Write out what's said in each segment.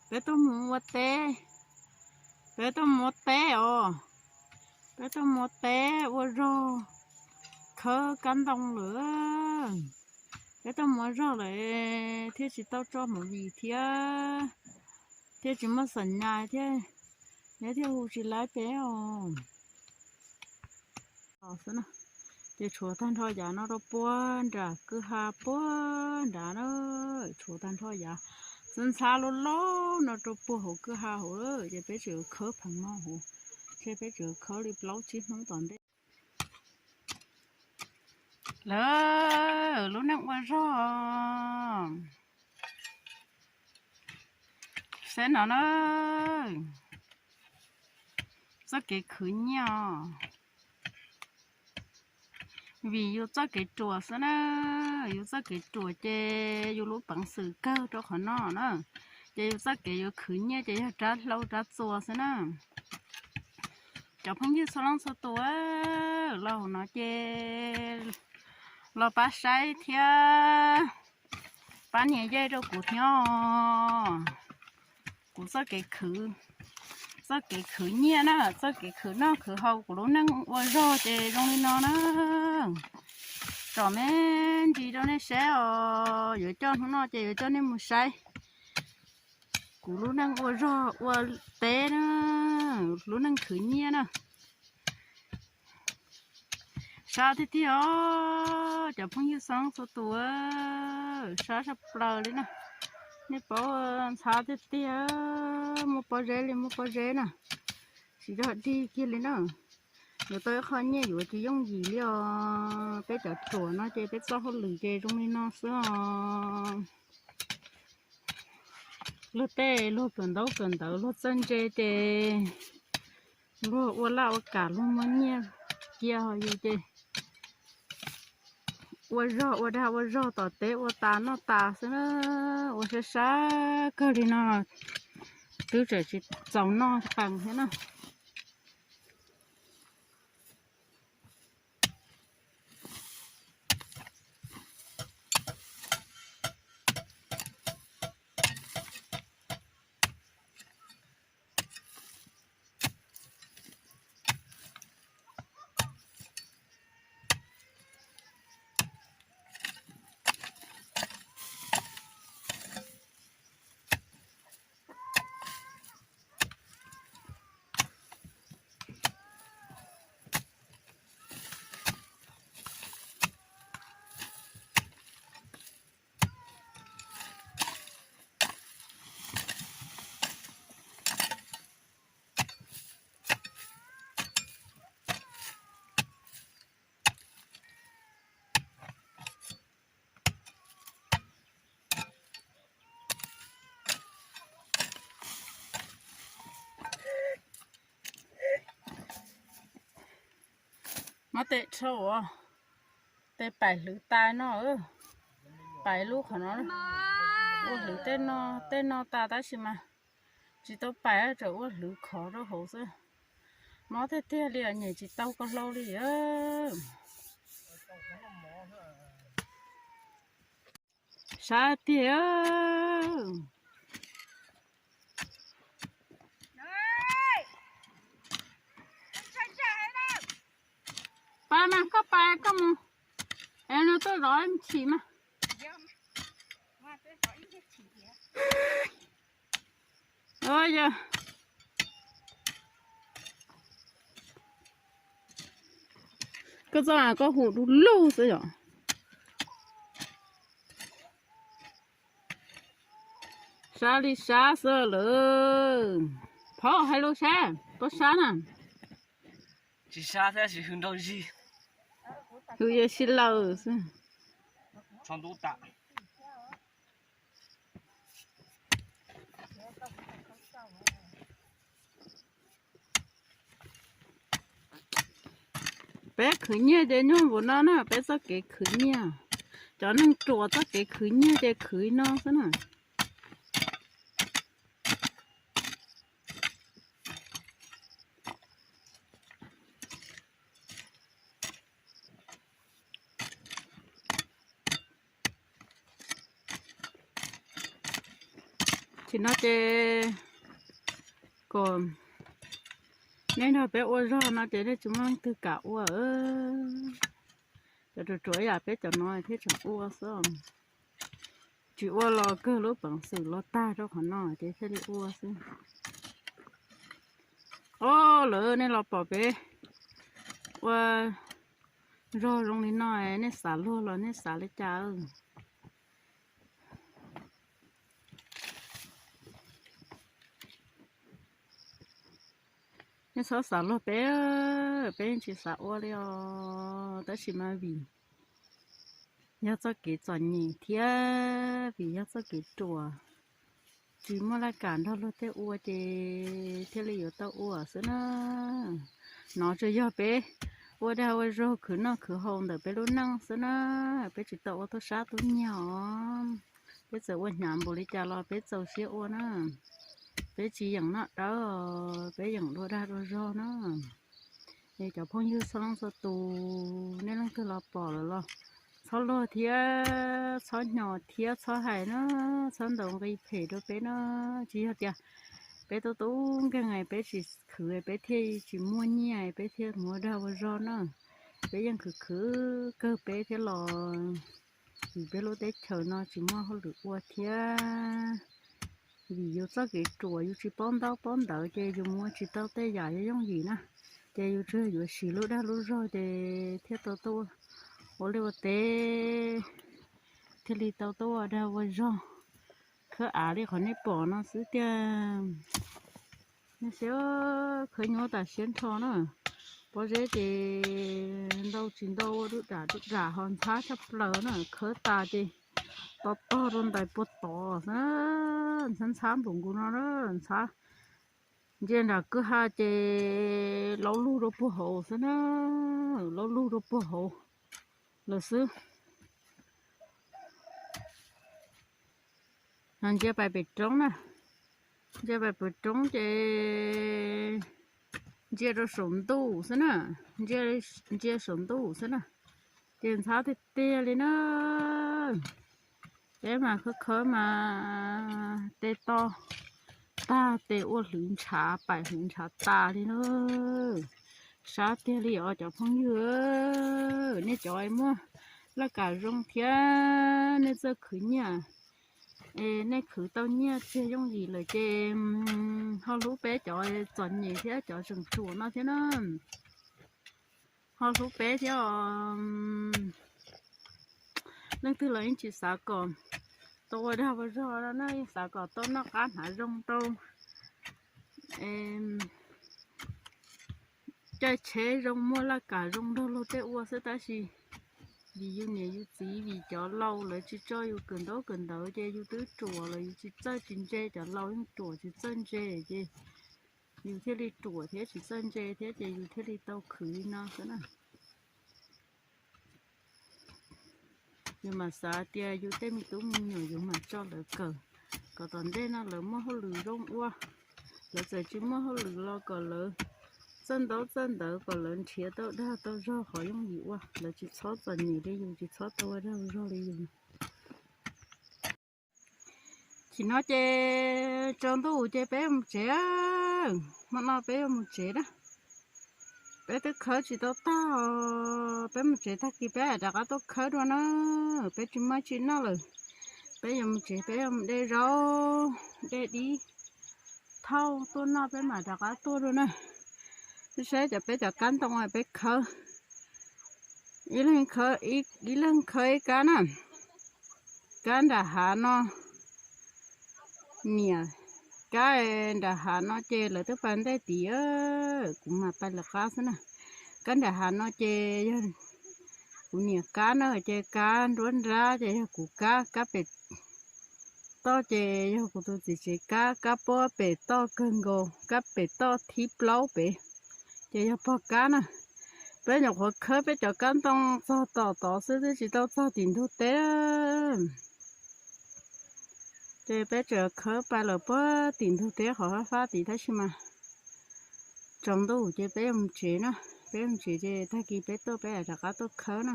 Peb tuaj mus ua teb, peb tuaj mus ua teb os, peb tuaj mus ua teb ua zog, khawb kab ntoo lawm. Peb tuaj mus ua zog lawm thiaj tsis tau tso movie thiab, thiaj tsis muaj xam nyas thiab, neb thiaj hu tsis laib peb os. Xwb na, ces tshuav tag nrho yav no rau puag nram kwj ha puag nrad na, tshuav tag nrho yav xwb, ntxhab loj loj no rau puag hauv kwj ha hauv, ces peb tseem yuav khawb pheev no hauv, ces peb tseem yuav khawb li plaub tsib hnub tom ntej. Lawv lub neej ua zog, saib no na, txoj kev khwv nyiaj os. Vim yus txoj kev ruam xwb na, yus txoj kev ruam ces yus lub peev xwm kawg rau qhov no na, ces yus txoj kev yuav khwv nyiaj ces yog rab hlau rab txuas xwb na. Cov phooj ywg txhua leej txhua tus, los hauv no ces los pab saib thiab pab nias yeej rau kuv thiab os. Kuv txoj kev khwv, txoj kev khwv nyiaj na, txoj kev khwv noj khwv haus, kuv lub neej ua zog ces zoo li no na. Tsom me ntsis rau nej saib os, yuav coj hnub no ces yuav coj nej mus saib kuv lub neej ua zog ua teb na, lub neej khwv nyiaj na. Sab tiag tiag os cov phooj ywg txhua leej txhua tus, sab sab plaws li na. Nej paub, ntxhab tiag tiag, muaj pob zeb li muaj pob zeb na, tsis dog dig kiag li na. Yuav tau ib qho nyiaj yuav tsis yooj yim li os. Peb cov ruam no ces peb txoj hauj lwm ces zoo li no xwb os. Luag tej luag kawm ntaub kawm ntawv luag txawj ntse ces luag ua laj ua kam luag muaj nyiaj cia, ho yus ces ua zog ua dag ua zog tom teb ua tas noj tas xwb na. Ua sab sab kawg li no twb tseem tsis txaus noj qees thiab na. Muab tej rhau, tej pais hlwv tas no, pais lub qhov no, ua hlwv tej no, tej no tas tab sis mas tsis tau pais, tseem ua hlwv khov rau hauv xwb. Mob tiag tiag li, nyem tsis tau ko hlau li. Sab tiag. Pais mas, koj pais koj mus, es nws tuaj zov chim mas. Yog koj txoj koj hu du lug xwb yom. Sab li sab xwb lawm. Phauj hais lus sab, koj sab na. Tsis sab thiab, tsis hwm nrau zig. Hwm yog si lawm xwb. Peb khwv nyiaj ces nyuaj npaum no na, peb txoj kev khwv nyiaj. Cov neeg ruam txoj kev khwv nyiaj ces khwv no xwb na. Tim no ces kom nej nrog peb ua zog no ces nej tsis muaj leej twg kam ua. Cov ruam ruam yam peb cov no thiaj tseem ua xwb. Tsis ua los kawg lub peev xwm los tag rau qhov no ces thiaj li ua xwb. Os, lawv nej los pom peb ua zog zoo li no, nej xav luag los nej xav li cas? Nej txhob xav luag peb, peb yeej tsis xav ua li os, tab sis mas vim yog txoj kev txom nyem thiab vim yog txoj kev ruam, tsis muaj laj kam nrog luag tej ua ces thiaj li yuav tau ua xwb na. No tsuas yog peb ua dag ua zog khwv noj khwv haus ntawm peb lub neej xwb na, peb tsis tau ua tub sab tub nyiag os. Peb txawm ua hnyav npaum li cas los peb txaus siab ua na. Peb tsis yeem noj dawb, peb yeem dua dag dua zog na. Es cov phooj ywg txhua leej txhua tus, nej leej twg los pom lawm los txhob luag thiab txhob hnyos thiab txhob hais na, txhob ntaus nqi phem rau peb na. Tsis yog tias peb tub tub nkeeg peb tsis khwv peb thiaj tsis muaj nyiaj peb thiaj mus ua dag ua zog na. Peb yeej khwv khwv kawg peb thiab los, vim peb lub teb chaws no tsis muaj hauj lwm ua thiab. Vim yus txoj kev ruam yus tsis paub ntaub paub ntawv ces yus mus ua tsis tau tej yam yooj yim na. Ces yus tsuas yuav siv lub dag lub zog ces thiaj tau tuaj ua liaj ua teb, thiaj li tau tuaj ua dag ua zog, khawb av li qhov nej pom no xwb tiag. Nej saib, khawb nyuaj tas siab nrho na. Pob zeb ces ntau tsis ntau ua dub dam dub dam ho ntxhab tshaj plaws na, khawb tas ces to tog rau ntais puag tod xwb, ntxhab ntxhab npaum nkaus no na, ntxhab ntsia nram kwj ha ces laub lug rau puag hauv xwb na, laub lug rau puag hauv lawm xwb. Ntsia pais pem roob na, ntsia pais pem roob ces ntsia rau saum ntuj xwb na, ntsia saum ntuj xwb na, ces ntxhab tiag tiag li na. Peb mas khawb khawb mas tej toj tag tej ua hlwv ntshav pais hlwv ntshav tas li na. Sab tiag li os cov phooj ywg, nej cov muaj laj kam zoo thiab nej txawj khwv nyiaj, es nej khwv tau nyiaj txiag yooj yim lawm ces ho hlub peb cov txom nyem thiab cov tseem ruam no thiab na. Ho hlub peb thiab os. Leej twg los yeej tsis xav kom tau ua dag ua zog no na, yeej xav kom tau noj qab hnav zoo, tau caij tsheb zoo, muaj laj kam zoo nrog luag tej ua xwb, tab sis vim yus niam yus txiv, vim cov laus lawv tsis tso yus kawm ntaub kawm ntawv ces yus twb ruam los yus tsis txawj tsis ntse, cov laus yeej ruam tsis txawj ntse ces yus thiaj li ruam thiab tsis txawj ntse thiab ces yus thiaj li tau khwv li no xwb na. Yus mam xav tias yus tej me tub me nyuam yus mam tso lawv kawm, kom tom ntej no lawv muaj hauj lwm zoo ua. Lawv txawm tsis muaj hauj lwm los kom lawv txawj ntaub txawj ntawv, kom lawv nrhiav tau dag tau zog qhov yooj yim ua, lawv tsis txhob txom nyem li yus, tsis txhob tau ua dag ua zog li yus. Chim no ces tsaus ntuj ces peb yuav mus tsev, hmo no peb yuav mus tsev na. Peb twb khawb tsis tau tag os, peb mus tsev tag kis peb rov qab tuaj khawb dua na. Peb tsis muaj tsi noj lawm, peb yuav mus tsev, peb yuav mus de zaub de dib thauj tuaj noj, peb mam rov qab tuaj dua na. Peb saib cov, peb cov kab ntoo peb khawb, ib leeg khawb ib kab na. Kab nram hav no, niam, kab nram hav no ces lawv twb pais ntej tid, kuv mam pais lawv qab xwb na. Kab nram hav no ces yog kuv niam kab na, ces kab nruab nrab ces yog kuv kab, kab pem toj ces yog kuv tus txiv tsev kab, kab puab pem toj kawg nkaus, kab pem toj thib plaub pem ces yog pog kab na. Peb nyuam qhuav khawb peb cov kab ntoo txog tom tod xwb, twb tsis tau txog tim ntug teb. Ces peb tseem khawb pais lawm puag tim ntug teb qhov fab fab tid tab sis mas tsaus ntuj ces peb yuav mus tsev na. Peb mus tsev ces tag kis peb tuaj peb rov qab tuaj khawb na.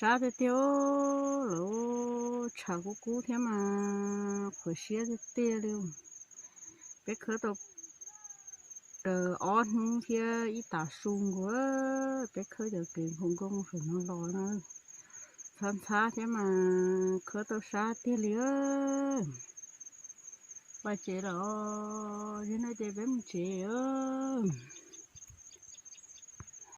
Sab tiag tiag, lawv tshav kub kub thiab mas qhuav siab tiag tiag li. Peb khawb tau ob hnub thiab ib tag su nkaus, peb khawb cov kev nkaus nkoos saum no los na. Ntxhab ntxhab thiab mas khawb tau sab tiag li. Pais tsev lawm, yog no ces peb mus tsev os.